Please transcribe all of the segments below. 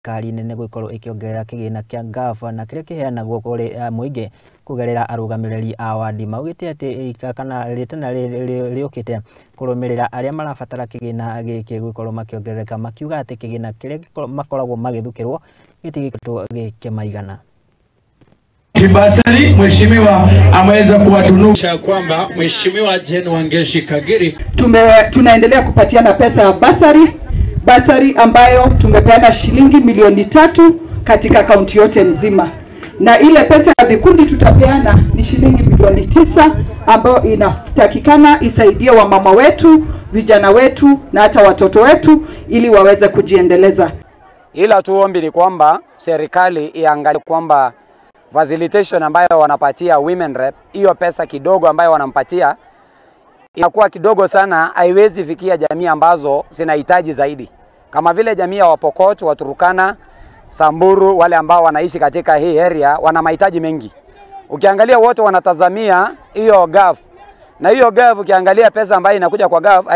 Thirikari nene gũgĩkorwo ĩkĩongerera kĩgĩna kĩa NGAAF na kĩrĩa kĩheanagwo kũrĩ mũingĩ kũgerera arũgamĩrĩri a wadi. Maugĩte atĩ kana rĩtana rĩũkĩte kũrũmĩrĩra arĩa marabatara kĩgĩna gĩkĩ gũgĩkorwo makĩongerereka, makiuga atĩ kĩgĩna kĩrĩa makoragwo magĩthukĩrwo gĩtigĩkoretwo gĩkĩmaigana. Bursary mheshimiwa ameweza kuwatunusha kwamba Mheshimiwa Jane Wangeshi Kagiri tunaendelea kupatiana pesa ya bursary ambayo tumepeana shilingi milioni 3 katika kaunti yote nzima, na ile pesa ya vikundi tutapeana ni shilingi milioni 9 ambayo inatakikana isaidie wamama wetu, vijana wetu na hata watoto wetu ili waweze kujiendeleza. Ila tu ombi ni kwamba serikali iangalie kwamba facilitation ambayo wanapatia women rep, hiyo pesa kidogo ambayo wanampatia inakuwa kidogo sana, haiwezi fikia jamii ambazo zinahitaji zaidi, kama vile jamii ya Wapokot, Waturukana, Samburu, wale ambao wanaishi katika hii area wana mahitaji mengi. Ukiangalia wote wanatazamia hiyo GAF, na hiyo GAF ukiangalia pesa ambayo inakuja kwa GAF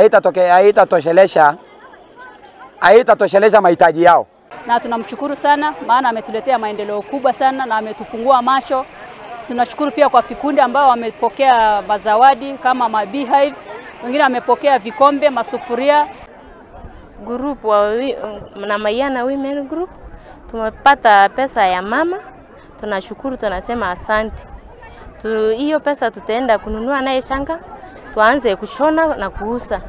haitatoshelesha mahitaji yao. Na tunamshukuru sana maana ametuletea maendeleo kubwa sana na ametufungua macho. Tunashukuru pia kwa vikundi ambao wamepokea mazawadi kama ma beehives, wengine wamepokea vikombe, masufuria. Group wa na Mayana Women Group tumepata pesa ya mama, tunashukuru, tunasema asante. Hiyo pesa tutaenda kununua naye shanga, tuanze kushona na kuuza.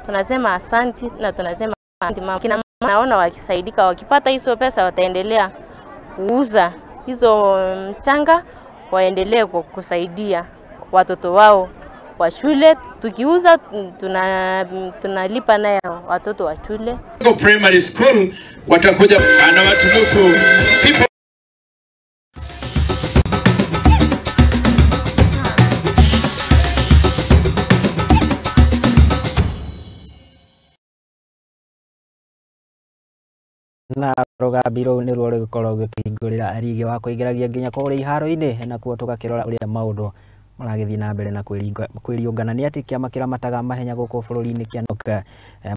Tunasema asante na tunasema asante mama. Kina naona wakisaidika, wakipata hizo pesa wataendelea kuuza hizo mchanga, waendelee kusaidia watoto wao wa shule. Tukiuza tunalipa nayo watoto wa shule. Primary school watakuja anawatunuku people. Na rũgambi rũu nĩruo rũgĩkorwo rũkĩhingũrĩra rigi wa kũingĩragia nginya kũrĩa iharo-inĩ, nakuo tũgakĩrora ũrĩa maũndũ maragĩthiĩ na mbere na kwĩriũngana. Nĩ atĩ kĩama kĩramataga mahenya gũkũ bũrũri-inĩ kĩa NOC